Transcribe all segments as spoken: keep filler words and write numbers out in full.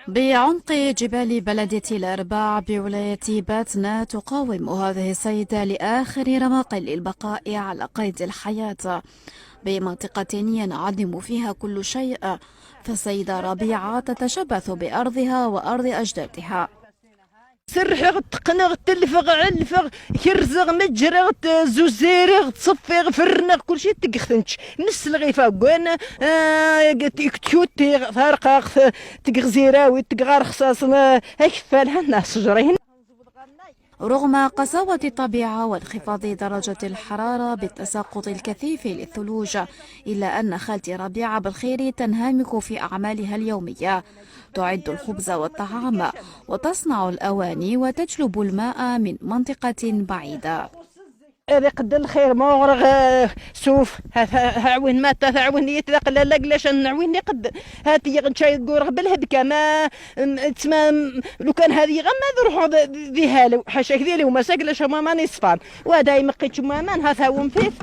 بعمق جبال بلدة الأرباع بولاية باتنة تقاوم هذه السيدة لآخر رمق للبقاء على قيد الحياة، بمنطقة ينعدم فيها كل شيء. فالسيدة ربيعة تتشبث بأرضها وأرض أجدادها. Srḥeɣ, tteqqneɣ, telfeɣ, ɛelfeɣ, kerzeɣ, meǧreɣ, zuzereɣ, ttṣeffiɣ, ferneɣ, kulci teggeɣ-tent. Mesleɣ ifaggan, tkutiɣ, tarqaɣt, teggeɣ zirawit, teggeɣ arexṣaṣ, akeffal, hanna sejrayen. رغم قساوة الطبيعة وانخفاض درجة الحرارة بالتساقط الكثيف للثلوج، إلا أن خالتي ربيعة بالخير تنهمك في أعمالها اليومية، تعد الخبز والطعام، وتصنع الأواني، وتجلب الماء من منطقة بعيدة. Ad iqeddel lxir, ma uɣreɣ, eh, suf, ha, ha, ha, ɛwin mata, ha, ɛwin yit, d aqlala, glac, ad nɛwin iqeddel. Hat yiɣ nečča ggureɣ belhed kama, mm, tma, mm, lukan had yiɣ ama ad ruḥeɣ d, d, di halew, ḥaca k di halew, masa glac a maman iṣfan. Wa da imeqqi ččum aman, ha tawem fif,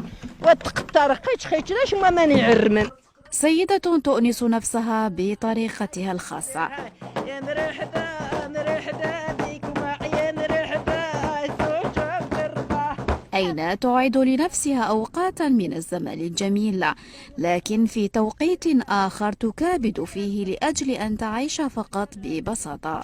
wa tqeṭṭar qič, qič, d acu maman iɛermen. سيدة تؤنس نفسها بطريقتها الخاصة. أين تعيد لنفسها أوقاتا من الزمن الجميل، لكن في توقيت آخر تكابد فيه لأجل أن تعيش فقط ببساطة.